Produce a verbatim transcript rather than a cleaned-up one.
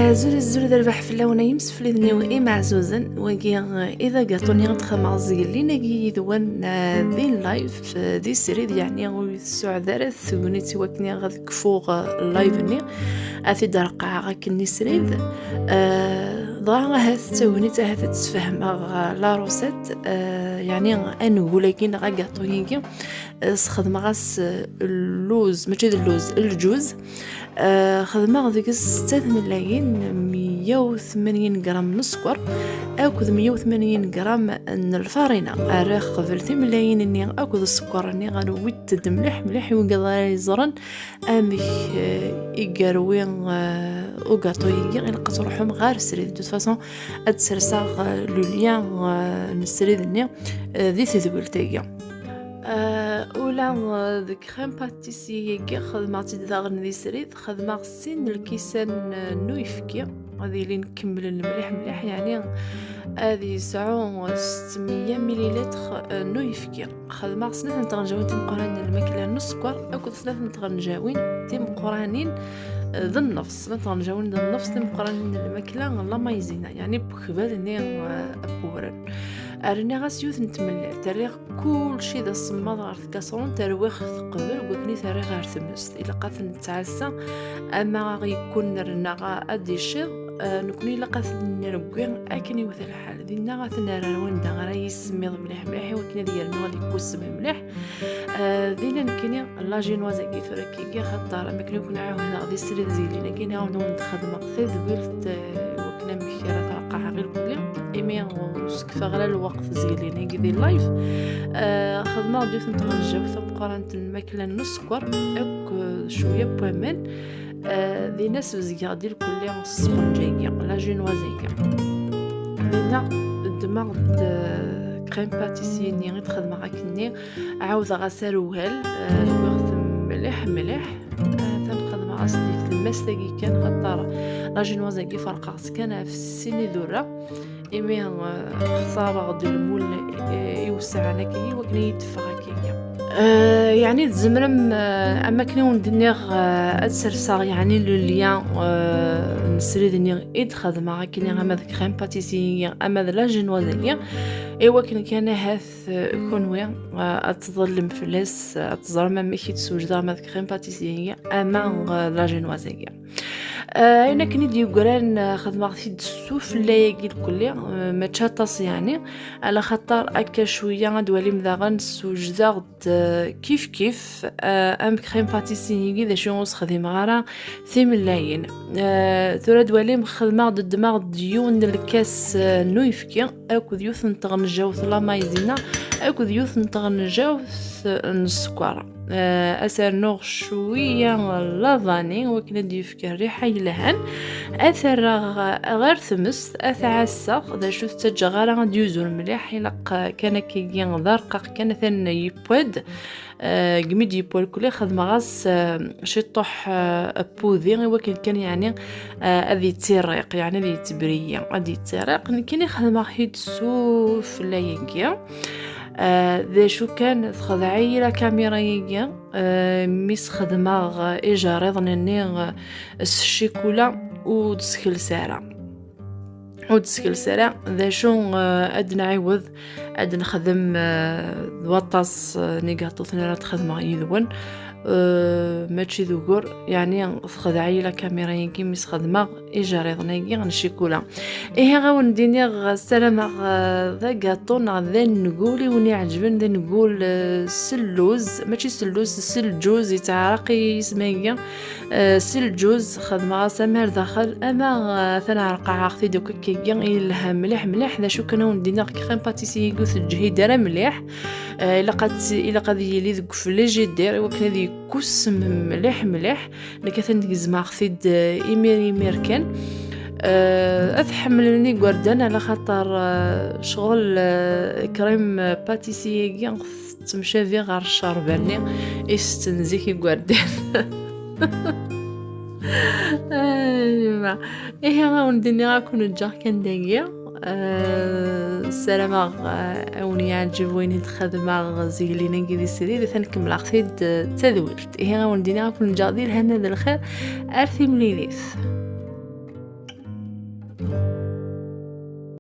Azul, azul d rrbeḥ fell-awen ay imsefliden-iw imeɛzuzen. Wagi, eh, i d agaṭu-nni i d-xedmeɣ zgelli-agi yid-wen, eh, di live, eh, di srid, yeɛni ur tsuɛed ara tegnit i wakken ad kfuɣ, eh, live-nni. Ad t-id-reqqɛeɣ akken di srid. Eh, dɣa ahat d tagnit ahat ad d-sfehmeɣ, eh, la recette, eh, yeɛni angul-agi neɣ agaṭu-agi. Eh, sxedmeɣ-as, eh, lluz, mačči d lluz, lǧuz. Eh, xedmeɣ deg-s setta tmellalin, meyya u tmanyin gram n sskeṛ akked meyya u tmanyin gram n lfarina. Rriɣ qbel timellalin-nni akked sskeṛ-nni, rwit-d mliḥ mliḥ i wigad ara yeẓren amek, eh, i yerwi, eh, ugaṭu-agi. Ilaq ad truḥem ɣer srid. De toute façon, ad d-serseɣ, eh, le lien, eh, n srid-nni, eh, di tedwilt-agi. Eh, ula, eh, deg crème pâtissier-agi xedmeɣ-tt-id daɣen di srid, xedmeɣ sin lkisan, eh, n uyefki, ad ilin kemmlen mliḥ mliḥ, yeɛni ad yesɛu settemya mililitr, eh, n uyefki. Xedmeɣ snat n tɣenjawin timeqqranin n lmakla n sskeṛ akked snat n tɣenjawin timeqqranin, eh, d nnefs, snat n tɣenjawin d nnefs timeqqranin n lmakla n la maïzena, yeɛni n wekbal-nni, eh, n wewren. Rniɣ-as yiwet n tmellalt, rriɣ kulci d asemmaḍ ɣer tkaṣrunt, rwiɣ-t qbel deg wakken i t-rriɣ ɣer tmest. Ilaq ad t-nettɛassa, ama aɣ-yekkun rnaɣ ad d-icciḍ, eh, nekkni ilaq ad t-nregwi akken iwata lḥal. Dinna ad t-nerr ar wanda ara yismiḍ mliḥ mliḥ, i wakken ad yernu ad yekkussem mliḥ. Eh, dinna nekkini la génoise-agi tura kiki, axaṭer am akken i ken-ɛawdeɣ di srid zgelli-agi, ɛawdeɣ ad xedmeɣ tadwilt, eh, i wakken amek ara treqqeɛ ɣir kulli, imi ur sekfeɣ ara lweqt zgelli-agi di live. Eh, xedmeɣ-d yiwet n tɣenjawt tameqqrant n lmakla n sskeṛ akked cwiya n waman. Eh, dinna sbezgeɣ-d irkelli s sponge-agi, la génoise-agi. Dinna ddmeɣ-d, eh, crème pâtissier-nni i d-xedmeɣ akkenni, ɛawdeɣ-as arugal, eh, rwiɣ-t mliḥ mliḥ. Eh, atan xedmeɣ-as di tlemmast-agi kan, xaṭer la génoise-agi ferqeɣ-tt kan ɣef sin idurra. Imi, eh, xtareɣ-d lmul, eh, iwesɛen akkagi, i wakken ad iyi-d-teffeɣ akkagi. Eh, yeɛni tzemrem, eh, am akken i wen-d-nniɣ, eh, ad serseɣ, yeɛni, le lien, eh, n srid-nni i d-xedmeɣ akkagi, ama d crème pâtissier-agi, ama d la génoise-agi, i wakken kan ahat, eh, kunwi, eh, ad tḍellem fell-as, eh, ad teẓrem amek i d-sewjdeɣ ama d crème pâtissier-agi, ama, eh, d la génoise-agi. Eh, ayen akken i d-yeggran, eh, xedmeɣ-t-id s ufella-agi lkulli, eh, mačči aṭas yeɛni, ala xaṭer akka cwiya. Ad d-twalim daɣen sewjdeɣ-d, eh, kif kif, eh, am crème pâtissier-agi, d acu ur sexdimeɣ ara timellayin. Eh, tura ad d-twalim xedmeɣ-d, ddmeɣ-d yiwen n lkas, eh, n uyefki, akked yiwet n tɣenjawt la maïzena, akked yiwet n tɣenjawt, eh, n sskeṛ. Eh, ad s-rnuɣ cwiya n la vanille, wakken ad d-yefk rriḥa yelhan. Ad t-rreɣ ɣer tmest, ad t-ɛasseɣ, d acu ur t-ttaǧǧaɣ ara ad d-yuzur mliḥ, ilaq kan akkagi d arqaq kan, atan yewwa-d. Eh, deg mi d-yewwa lkulli, xedmeɣ-as, eh, ciṭuḥ, eh, n wudi, i wakken kan, yeɛni, eh, ad yettirriq, yeɛni ad yettebriyi, ad yettirriq. Nekkini xedmeɣ-t-id s ufella-agi. Eh, d acu kan, texdeɛ-iyi la caméra-agi, eh, mi sxedmeɣ, eh, ijerriḍen-nni, eh, s ccikula, ur d-sekles ara. Ur d-sekles ara. D acu, eh, ad nɛiwed ad nexdem, eh, d waṭas, eh, n igaṭuten ara d-xedmeɣ yid-wen. Eh, mačči d ugur, yeɛni texdeɛ-iyi la caméra-agi mi sxedmeɣ ijerriḍen-agi n ccikula. Ihi, ad wen-d-iniɣ, ssarameɣ, eh, d agaṭu neɣ d angul i wen-iɛeǧben, d angul, eh, s lluz, mačči s lluz, s lǧuz, yettɛeraq-iyi yisem-agi. Eh, s lǧuz, xedmeɣ-as ama ar daxel, ama, eh, atan ɛerqaɛeɣ-t-id akk akkagi, yelha mliḥ mliḥ. D acu kan, ad wen-d-iniɣ, crème pâtissier-agi ur teǧhid ara mliḥ. Eh, ilaq ad, ilaq ad yili deg frigidaire i wakken ad yekkussem mliḥ mliḥ. Nekk atan gezmeɣ-t-id, eh, imir imir kan. Eh, ad t-ḥemmlen igerdan, ala xaṭer, eh, ccɣel, eh, crème pâtissier-agi tettemcabi ɣer ccerba-nni i setten zik igerdan. Ay, yemma. Ihi, ad wen-d-iniɣ, ad ken-ǧǧeɣ kan dagi. Eh, ssarameɣ, eh, ad wen-yeɛǧeb wayen i d-xedmeɣ zgelli-agi di srid, atan kemmleɣ-t-id, eh, d tadwilt. Ihi, ad wen-d-iniɣ, ad ken-ǧǧeɣ di lehna d lxir. Ar timlilit.